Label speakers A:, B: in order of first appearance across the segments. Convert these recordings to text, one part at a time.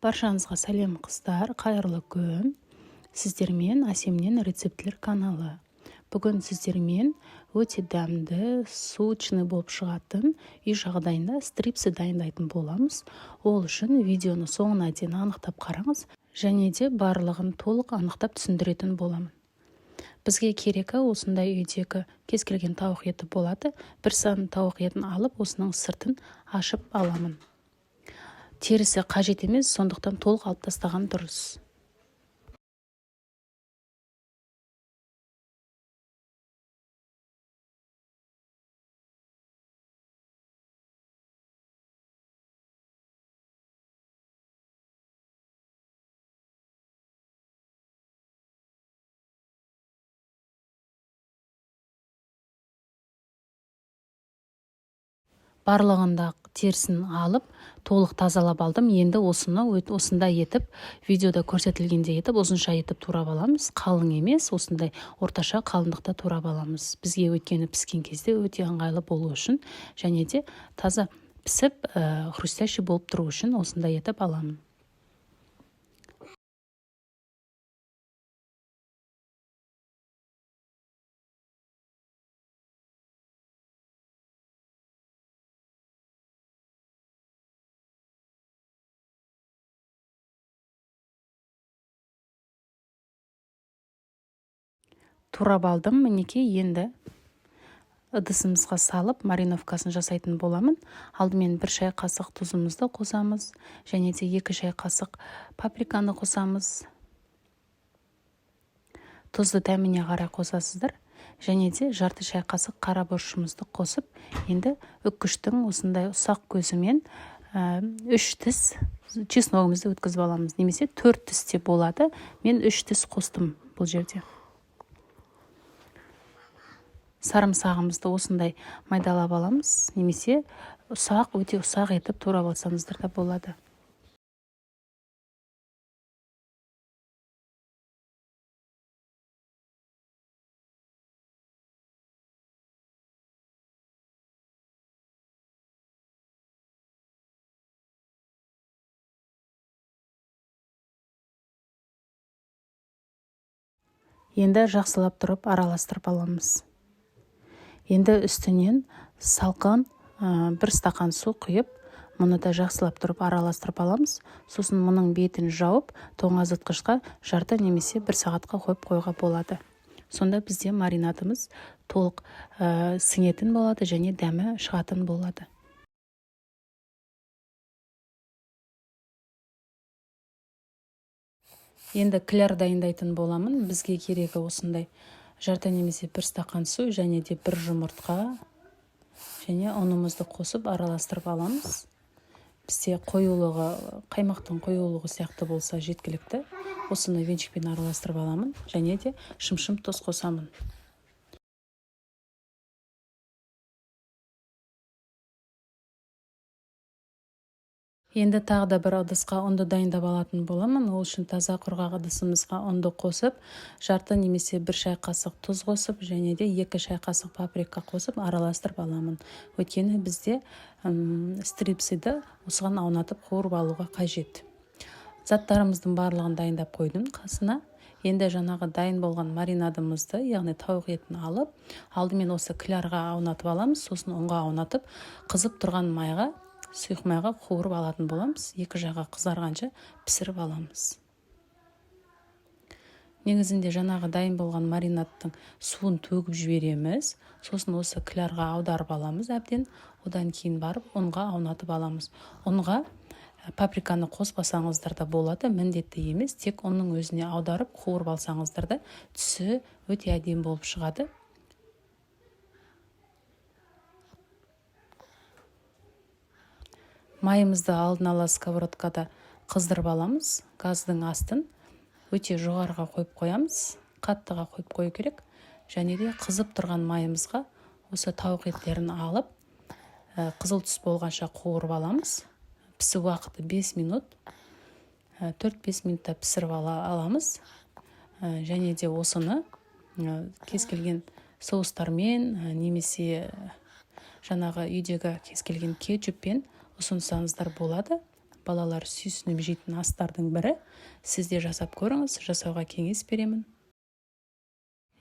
A: Баршаңызға сәлем, қыздар! Қайырлы күн! Сіздермен Әсемнен рецептілер каналы. Бүгін сіздермен өте дәмді, сочный болып шығатын үй жағдайында стрипсы дайындайтын боламыз. Ол үшін видеоны соңына дейін анықтап қараңыз және де барлығын толық анықтап түсіндіретін боламын. Бізге керегі осындай үйдегі кез келген тауық еті болады. Бір сан тауық етін алып, осының сыртын ашып аламын. Терісі қажет емес, сондықтан толық алып тастаған дұрыс. Барлығында терісін алып, толық тазалап алдым. Енді осыны осындай етіп, видеода көрсетілгендей етіп, ұзынша етіп турап аламыз. Қалың емес, осындай орташа қалыңдықта турап аламыз. Бізге өйткені піскен кезде өте ыңғайлы болу үшін және де таза пісіп, хрустящий болып тұру үшін осындай етіп аламын. Турап алдым, мінекей. Енді ыдысымызға салып, мариновкасын жасайтын боламын. Алдымен 1 шай қасық тұзымызды қосамыз және де 2 шай қасық паприканы қосамыз. Тұзды дәміне қарай қосасыздар. Және де жарты шай қасық қара бұрышымызды қосып, енді үккіштің осындай ұсақ көзімен 3 тіс чесногымызды өткізіп аламыз, немесе 4 тіс те болады. Мен 3 тіс қостым бұл жерде. Сарымсағымызды осындай майдалап аламыз, немесе ұсақ, өте ұсақ етіп турап алсаңыздар да болады. Енді жақсылап тұрып араластырып аламыз. Енді үстінен салқын 1 стақан су құйып, мұны да жақсылап тұрып араластырып аламыз. Сосын мұның бетін жауып, тоңазытқышқа жарты немесе 1 сағатқа қойып қоюға болады. Сонда бізде маринадымыз толық сіңетін болады және дәмі шығатын болады. Енді кляр дайындайтын боламын. Бізге керегі осындай жарты немесе 1 стақан су және де 1 жұмыртқа және ұнымызды қосып араластырып аламыз. Бізде қоюлығы, қаймақтың қоюлығы сияқты болса жеткілікті. Осыны венчикпен араластырып аламын және де шымшым тұз қосамын. Енді тағы да бір ыдысқа ұнды дайындап алатын боламын. Ол үшін таза құрғақ ыдысымызға ұнды қосып, жарты немесе 1 шай қасық тұз қосып және де 2 шай қасық паприка қосып араластырып аламын. Өйткені бізде стрипсиді осыған аунатып қуырып алуға қажет. Заттарымыздың барлығын дайындап қойдым қасына. Енді жаңағы дайын болған маринадымызды, яғни тауық етін алып, алдымен осы клярға аунатып аламыз, сосын ұнға аунатып, қызып тұрған майға, сұйық майға қуырып алатын боламыз. Екі жағы қызарғанша пісіріп аламыз. Негізінде жаңағы дайын болған маринадтың суын төгіп жібереміз, сосын осы клярға аударып аламыз әбден, одан кейін барып ұнға аунатып аламыз. Ұнға паприканы қоспасаңыздар да болады, міндетті емес, тек ұнның өзіне аударып қуырып алсаңыздар да түсі өте әдемі болып шығады. Майымызды алдын ала сковородкада қыздырып аламыз. Газдың астын өте жоғарыға қойып қоямыз, қаттыға қойып қою керек. Және де қызып тұрған майымызға осы тауық еттерін алып, қызыл түс болғанша қуырып аламыз. Пісу уақыты 5 минут, төрт-бес минутта пісіріп аламыз. Және де осыны кез келген соустармен, немесе жаңағы үйдегі кез келген кетчуппен ұсынсаңыздар болады. Балалар сүйсініп жейтін астардың бірі. Сіз де жасап көріңіз, жасауға кеңес беремін.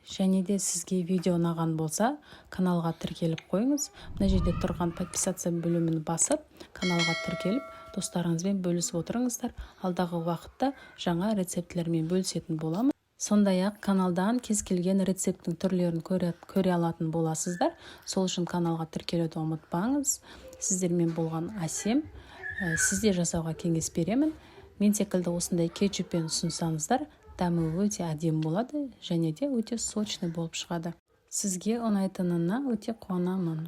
A: Және де сізге видео ұнаған болса, каналға тіркеліп қойыңыз. Мына жерде тұрған «Подписаться» бөлімін басып, каналға тіркеліп, достарыңызбен бөлісіп отырыңыздар. Алдағы уақытта жаңа рецептілермен бөлісетін боламын. Сондай ақ каналдан кез келген рецепттің түрлерін көре алатын боласыздар. Сол үшін каналға тіркелуді ұмытпаңыз. Сіздермен болған Әсем. Сіз де жасауға кеңес беремін. Мен секілді осындай кетчуппен ұсынсаңыздар, дәмі өте әдемі болады және де өте сочный болып шығады. Сізге ұнайтынына өте қуанамын.